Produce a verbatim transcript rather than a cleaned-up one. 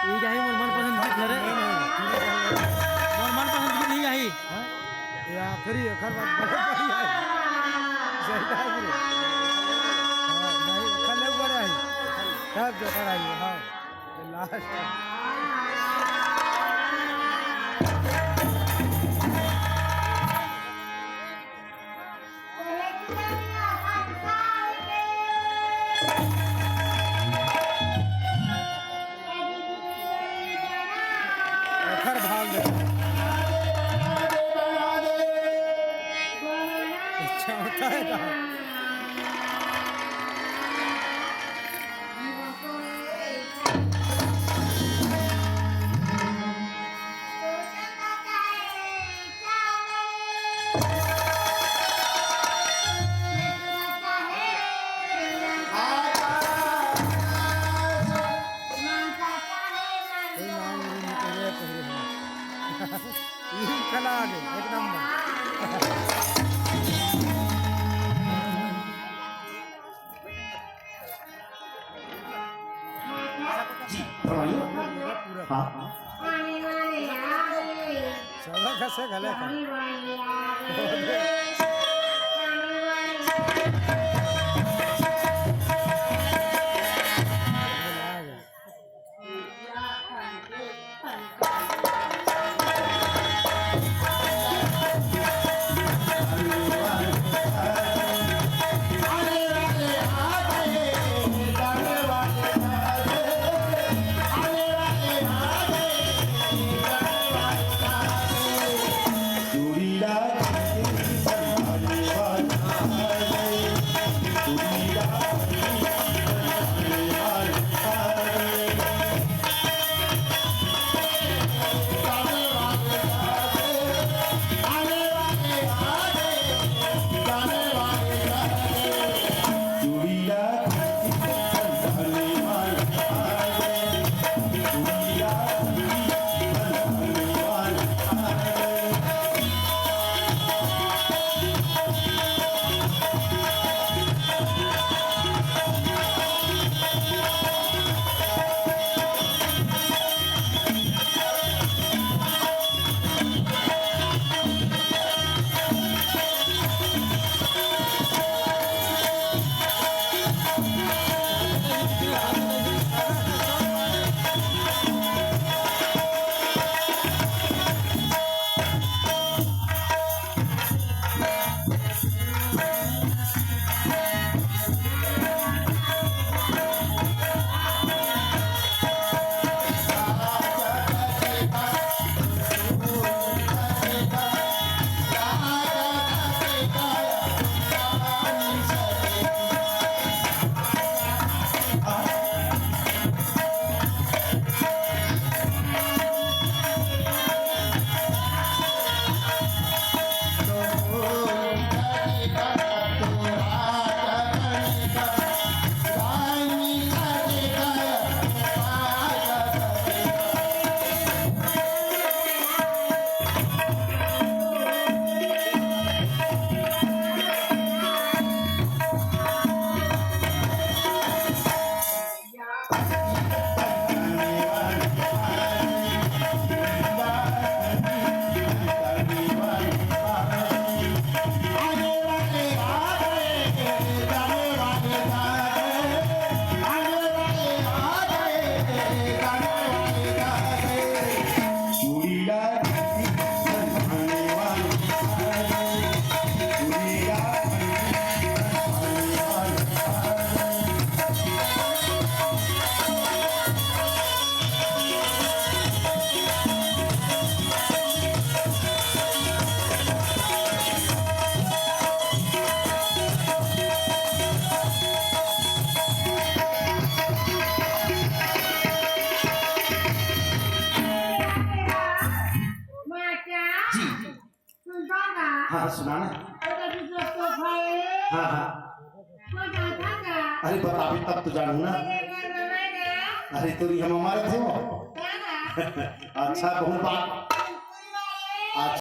ये जाही मोर मनपसंद गीत हरे। मोर मनपसंद गीत नहीं जाही। हाँ? ये आखिरी, एकर बाद बहुत बढ़िया है। सही बात है। हाँ, नहीं, एकर ले ऊपर आई। तब जो कर आई, हाँ। ये last। ओखर भाव ले। अच्छा होता है का? यही कला आ गई, एक नंबर। जी, फरमाइए। हाँ। सबक हंसे गले का। जी। हाँ, हाँ, सुनाना। हाँ, हाँ। अरे, बताबे तब तो जानहूँ ना। अरे, तोरी हम हमारे थे वो। अच्छा, बहुत बात। अच्छा।